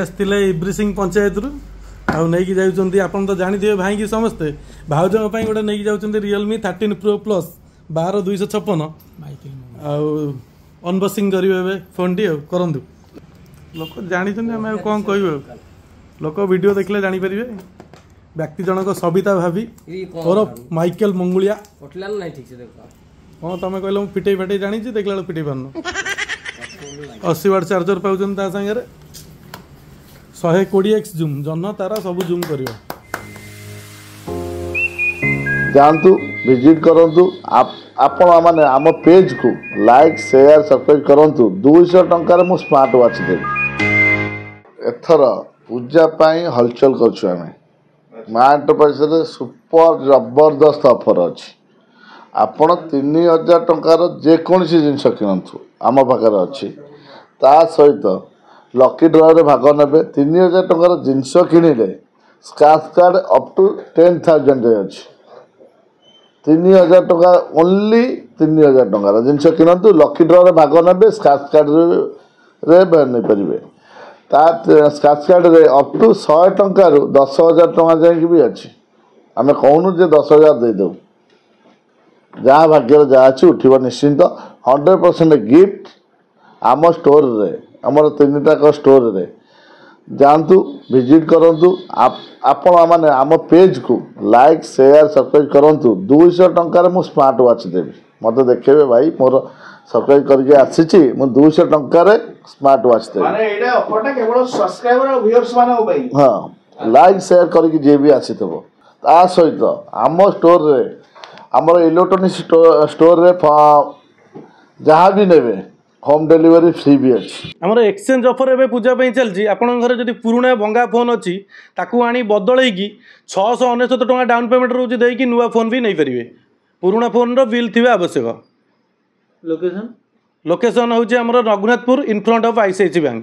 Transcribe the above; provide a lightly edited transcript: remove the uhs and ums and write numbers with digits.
ଆସିଥିଲେ ଇବ୍ରିସିଂ ପଞ୍ଚାୟତରୁ ଆଉ ନେଇକି ଯାଉଛନ୍ତି। ଆପଣ ତ ଜାଣିଥିବେ ଭାଇକି ସମସ୍ତେ। ଭାଉଜଙ୍କ ପାଇଁ ଗୋଟେ ନେଇକି ଯାଉଛନ୍ତି ରିଅଲମି 13 ପ୍ରୋ ପ୍ଲସ୍ 12 256। ଆଉ ଅନବକ୍ସିଂ କରିବେ ଏବେ ଫୋନ୍ଟି। ଆଉ କରନ୍ତୁ। ଲୋକ ଜାଣିଛନ୍ତି, ଆମେ ଆଉ କ'ଣ କହିବୁ? ଆଉ ଲୋକ ଭିଡ଼ିଓ ଦେଖିଲେ ଜାଣିପାରିବେ। ବ୍ୟକ୍ତି ଜଣକ ସବିତା ଭାବି ଓରଫ ମାଇକେଲ ମଙ୍ଗୁଳିଆ। କଟିଲା ନା ନାଇଁ, ଠିକ ସେ ଦେଖ। ହଁ, ତମେ କହିଲ ମୁଁ ଫିଟେଇ ଫାଟେଇ ଜାଣିଛି, ଦେଖିଲା ବେଳକୁ ଫିଟେଇ ପାରୁନ। 80 ୱାଟ୍ ଚାର୍ଜର ପାଉଛନ୍ତି ତା ସାଙ୍ଗରେ। 120 ଏକ୍ସ ଜୁମ୍, ଜହ୍ନ ତାରା ସବୁ ଜୁମ୍ କରିବ। ଯାଆନ୍ତୁ, ଭିଜିଟ୍ କରନ୍ତୁ। ଆପଣ ମାନେ ଆମ ପେଜ୍କୁ ଲାଇକ୍, ସେୟାର, ସବସ୍କ୍ରାଇବ୍ କରନ୍ତୁ। 200 ଟଙ୍କାରେ ମୁଁ ସ୍ମାର୍ଟ ୱାଚ୍ ଦେବି। ଏଥର ପୂଜା ପାଇଁ ହଲଚଲ କରୁଛୁ ଆମେ। ମା ଏଣ୍ଟରପ୍ରାଇଜରେ ସୁପର ଜବରଦସ୍ତ ଅଫର୍ ଅଛି। ଆପଣ 3000 ଟଙ୍କାର ଯେକୌଣସି ଜିନିଷ କିଣନ୍ତୁ, ଆମ ପାଖରେ ଅଛି, ତା ସହିତ ଲକି ଡ୍ରରେ ଭାଗ ନେବେ। 3000 ଟଙ୍କାର ଜିନିଷ କିଣିଲେ ସ୍କ୍ରାଚ୍ କାର୍ଡ଼ ଅପ୍ ଟୁ 10,000 ଯାଏ ଅଛି। 3000 ଟଙ୍କା, ଓନ୍ଲି 3000 ଟଙ୍କାର ଜିନିଷ କିଣନ୍ତୁ, ଲକି ଡ୍ରରେ ଭାଗ ନେବେ, ସ୍କ୍ରାଚ୍ କାର୍ଡ଼ରେ ନେଇପାରିବେ। ତା ସ୍କ୍ରାଚ୍ କାର୍ଡ଼ରେ ଅପ୍ ଟୁ 100 ଟଙ୍କାରୁ 10,000 ଟଙ୍କା ଯାଇକି ବି ଅଛି। ଆମେ କହୁନୁ ଯେ 10,000 ଦେଇଦେବୁ। ଯାହା ଭାଗ୍ୟରେ ଯାହା ଅଛି ଉଠିବ ନିଶ୍ଚିନ୍ତ। 100% ଗିଫ୍ଟ ଆମ ଷ୍ଟୋରରେ, ଆମର ତିନିଟାକ ଷ୍ଟୋରରେ। ଯାଆନ୍ତୁ, ଭିଜିଟ୍ କରନ୍ତୁ। ଆପଣ ମାନେ ଆମ ପେଜ୍କୁ ଲାଇକ୍, ସେୟାର, ସବସ୍କ୍ରାଇବ୍ କରନ୍ତୁ। 200 ଟଙ୍କାରେ ମୁଁ ସ୍ମାର୍ଟ ୱାଚ୍ ଦେବି। ମୋତେ ଦେଖେଇବେ, ଭାଇ ମୋର ସବସ୍କ୍ରାଇବ୍ କରିକି ଆସିଛି, ମୁଁ 200 ଟଙ୍କାରେ ସ୍ମାର୍ଟ ୱାଚ୍ ଦେବି। ମାନେ ଏଇଟା ଅଫରଟା କେବଳ ସବସ୍କ୍ରାଇବର ଆଉ ଭିଉଅର୍ସ ମାନଙ୍କ ପାଇଁ? ହଁ, ଲାଇକ୍ ସେୟାର କରିକି ଯିଏ ବି ଆସିଥିବ। ତା ସହିତ ଆମ ଷ୍ଟୋରରେ, ଆମର ଇଲେକ୍ଟ୍ରୋନିକ୍ସ ଷ୍ଟୋରରେ ଯାହା ବି ନେବେ, ହୋମ୍ ଡେଲିଭରି ଫ୍ରି ବି ଅଛି। ଆମର ଏକ୍ସଚେଞ୍ଜ ଅଫର୍ ଏବେ ପୂଜା ପାଇଁ ଚାଲିଛି। ଆପଣଙ୍କ ଘରେ ଯଦି ପୁରୁଣା ଭଙ୍ଗା ଫୋନ୍ ଅଛି, ତାକୁ ଆଣି ବଦଳେଇକି 699 ଟଙ୍କା ଡାଉନ୍ ପେମେଣ୍ଟ ରହୁଛି, ଦେଇକି ନୂଆ ଫୋନ୍ ବି ନେଇପାରିବେ। ପୁରୁଣା ଫୋନ୍ର ବିଲ୍ ଥିବା ଆବଶ୍ୟକ। ଲୋକେସନ୍? ଲୋକେସନ୍ ହେଉଛି ଆମର Raghunathpur, in front of ICICI bank.